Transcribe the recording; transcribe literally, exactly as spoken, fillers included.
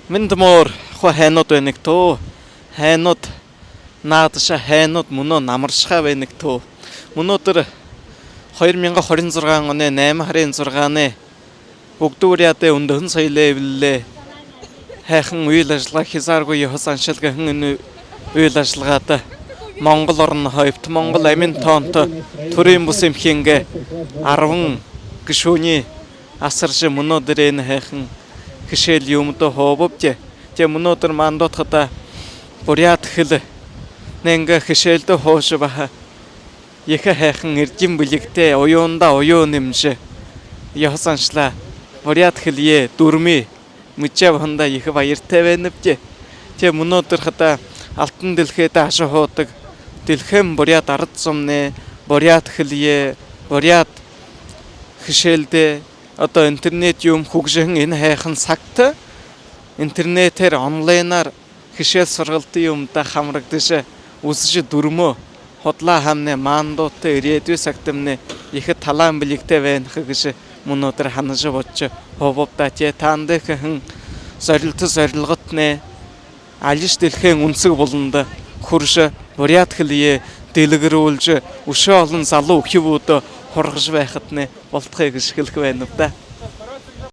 Мэндэ мөр, хуу һайнууд байна гүт? Һайнууд наадажа, һайнууд мүнөө намаршаха байна гүт? Мүнөөдэр хоёр мянга хорин зургаан оной найман һарын зургаанай Үбдэ Буряадай үндэһэн соёлой эблэлэй һайхан үйлэ ажалга, хизааргүй ёһо заншал гэһэн энэ үйлэ ажалгада Монгол оронһоо, Эбтэхи Монгол амин тоонто түрын бус эмхингээ арбан гэшүүниие асаржа, мүнөөдэр энэ һайхан хэшээл юумэдэ һуубабди. Тээ, мүнөөдэр маанадууд хадаа буряад хэлэ нэгэ хэшээлдэ һуужа, баһа ехэ һайхан эрдэм бэлигтэй, оюундаа оюун нэмэжэ, ёһо заншалаа, буряад хэлэеэ, дүримые мэдэжэ абаһандаа ехэ баяртай байнабди. Тээ, мүнөөдэр хадаа алтан дэлхэйдэ ажаһуудаг, дэлхэйн буряад арад зомнай буряад хэлэеэ, буряад хэшээлдээ, одоо интернет юумэ хүгжэһэн энэ һайхан сагта интернетээр, онлайнаар хэшээл сургалта юумэдэ хамрагдажа, үзэжэ, дүримөө худалаа һаамнай, маанадуудта ирээдүй сагтамнай ехэ талаан бэлигтэй байна ха гэжэ мүнөөдэр һанажа бодожо һуубаб даа. Тээ, таанад хэһэн зорилто зорилготнай алишье дэлхэйн үнсэг буланда хүрэжэ, буряад хэлэеэ дэлгэрүүлжэ, үшөө олон залуу үхибүүдые һургажа байхатнай болтогой гэжэ хэлэхэ байнаб даа.